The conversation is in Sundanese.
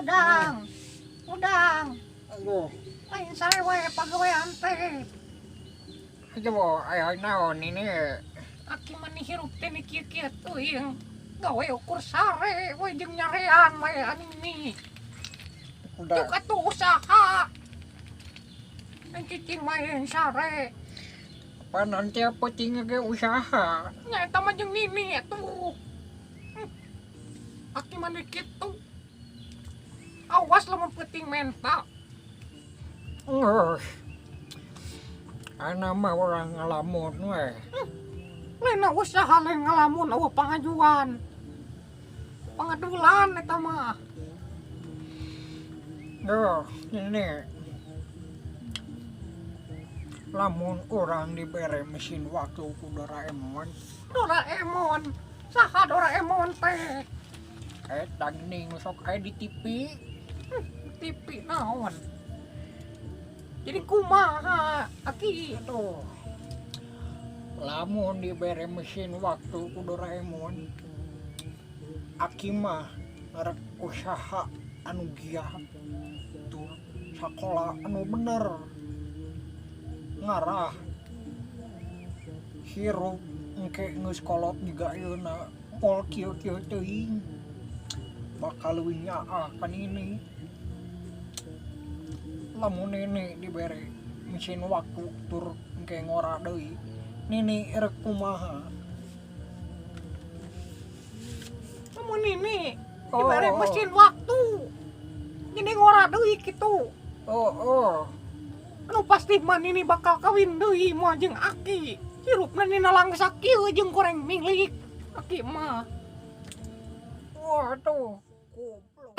Hudang. Hudang. Aduh, Lain sare we pagawean teh. Coba aya naon ini? Aki mah ni hirup teh ni kieu-kieu teuing. Gawe ukur sare we jeung nyarean we ani. Udah. Juk atuh usaha. Yang cicing mah yang sare. Apa nanti apa tinggal ge usaha? Nya eta mah jeung nini atuh. Aki mah ni kitu. Awas lamun peuting menta. Ngeus. Ana mah orang ngalamun we. Lain usaha lain ngalamun eueuh pangajuan. Pangadulan eta mah. Duh, ini lamun orang dibere mesin waktu ku Doraemon. Doraemon. Saha Doraemon teh? Eta geuning sok aya di TV. TV naon? Jadi kumaha aki? Aduh. Lamun dibere mesin waktu ku Doraemon, aki mah rek usaha anu giat tur sakola anu bener ngarah hirup engke geus kolot jiga ayeuna moal kieu-kieu teuing, bakal leuwih nyaah ka nini. Lamun nini dibere mesin waktu tur engke ngora deui, nini rek kumaha? Lamun nini dibere mesin waktu jadi ngora deui kitu? Oh, oh. Anu pasti mah nini bakal kawin deui moal jeung aki. Hirupna nini langsa kieu jeung goreng milik aki mah. Waduh, goblok.